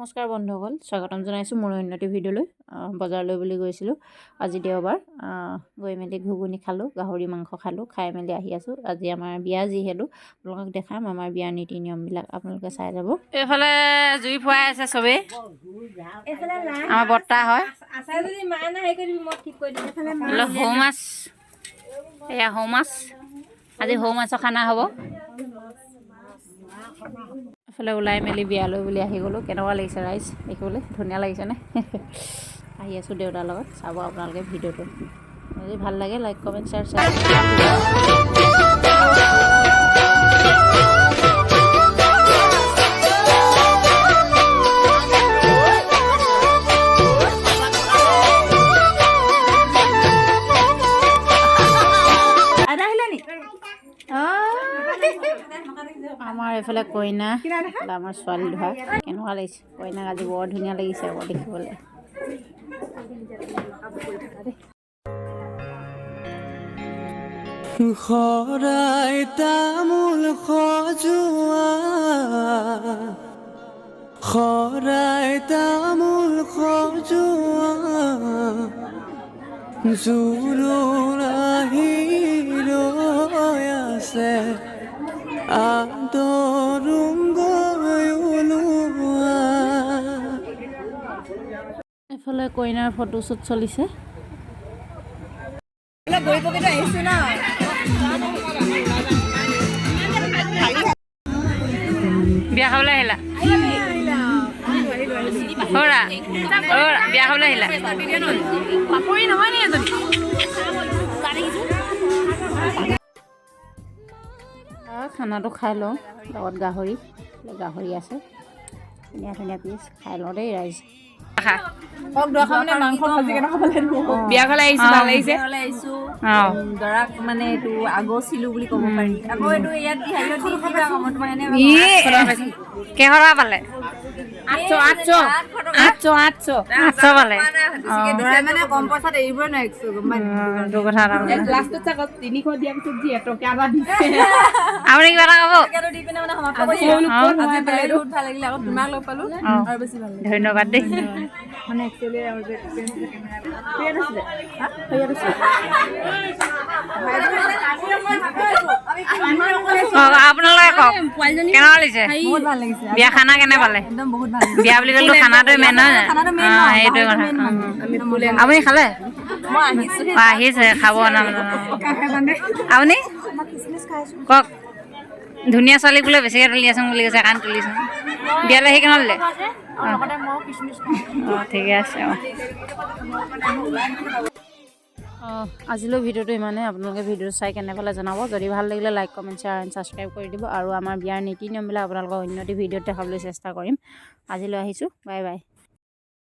নমস্কাৰ বন্ধুসকল, স্বাগতম জনাইছোঁ মোৰ অন্য এটি ভিডিঅ'লৈ। বজাৰলৈ বুলি গৈছিলোঁ। আজি দেওবাৰ। গৈ মেলি ঘুগুনি খালোঁ, গাহৰি মাংস খালোঁ। খাই মেলি আহি আছোঁ। আজি আমাৰ বিয়া যিহেতু, আপোনালোকক দেখাম আমাৰ বিয়াৰ নীতি নিয়মবিলাক, আপোনালোকে চাই যাব। এইফালে জুই ফুৱাই আছে চবেই। আমাৰ বৰ্তা হয়। সৌ মাছ, এয়া সৌ মাছ। আজি সৌ মাছৰ খানা হ'ব। এফালে ওলাই মেলি বিয়ালৈ বুলি আহি গ'লোঁ। কেনেকুৱা লাগিছে ৰাইজ দেখিবলৈ? ধুনীয়া লাগিছেনে? আহি আছোঁ দেউতাৰ লগত। চাব আপোনালোকে ভিডিঅ'টো। যদি ভাল লাগে, লাইক, কমেণ্ট, শ্বেয়াৰ, ছাবস্ক্ৰাইব। আমাৰ এইফালে কইনা, এইফালে আমাৰ ছোৱালী ধৰা। কেনেকুৱা লাগিছে কইনাক আজি? বৰ ধুনীয়া লাগিছে আকৌ দেখিবলৈ। শৰাই তামোল সজোৱা, শৰাই তামোল সজোৱা, জোৰোণ আহি ৰৈ আছে, আদৰোঁ গৈ ওলোৱা। এইফালে কইনাৰ ফটোশ্বুট চলিছে। গৈ পকেটো আহিছো ন। বিয়া খাবলৈ আহিলা? হৰা হৰা, বিয়া খাবলৈ আহিলা? পাপৰি নহয় নি এজনী? খানাটো খাই লওঁ। লগত গাহৰি, গাহৰি আছে, ধুনীয়া ধুনীয়া পিচ। খাই লওঁ দেই ৰাইজ। বিয়া ঘৰলৈ আহিছো, ভাল লাগিছে। আহিছো। দৰাক মানে এইটো আগচিলো বুলি ক'ব পাৰি। আকৌ এইটো ইয়াত হেৰিয়ত দি কিবা ক'ম তোমাৰ এনে। কেইশ টকা পালে? 800, 800, 800, 800। 800 পালে। দৰাই মানে কম পইচাত এৰিবই নোৱাৰিছো, গম পাই? এইটো কথা তাৰমানে। লাষ্টত চাগত 300 দিয়াৰ পিছত যি এটকা এটা দিছে। আপুনি কিবা এটা ক'ব? দি পিনে মানে সমাপ্ত কৰিছো। আজি বহুত ভাল লাগিলে, আকৌ তোমাক লগ পালো আৰু বেছি ভাল লাগিলে। ধন্যবাদ দেই। মানে একচুৱেলি আৰু যে ইয়াত আছিলে, ইয়াত আছিলে। কওক, আপোনালোকে কওক, কেনেকুৱা লাগিছে? বহুত ভাল লাগিছে। বিয়া খানা কেনে পালে? একদম বহুত ভাল লাগিছে। বিয়া বুলি ক'লেতো খানাটোৱে মেইন নহয়? খানাটো মেইন। অঁ, সেইটোৱে কথা। আপুনি খালে? মই আহিছো। অঁ, আহিছে খাব। না, আপুনি কওক। ধুনীয়া ছোৱালীক বোলে বেছিকৈ তুলি আছোং বুলি কৈছে, কাৰণ তুলিছোং। বিয়ালৈ আহি কেনে দিলে? অঁ, ঠিকে আছে। অঁ অঁ আজিলৈ ভিডিঅ'টো ইমানেই। আপোনালোকে ভিডিঅ'টো চাই কেনে পালে জনাব। যদি ভাল লাগিলে, like, comment, share and subscribe কৰি দিব। আৰু আমাৰ বিয়াৰ নীতি নিয়মবিলাক আপোনালোকক অন্য এটি ভিডিঅ'ত দেখাবলৈ চেষ্টা কৰিম। আজিলৈ আহিছোঁ, বাই বাই।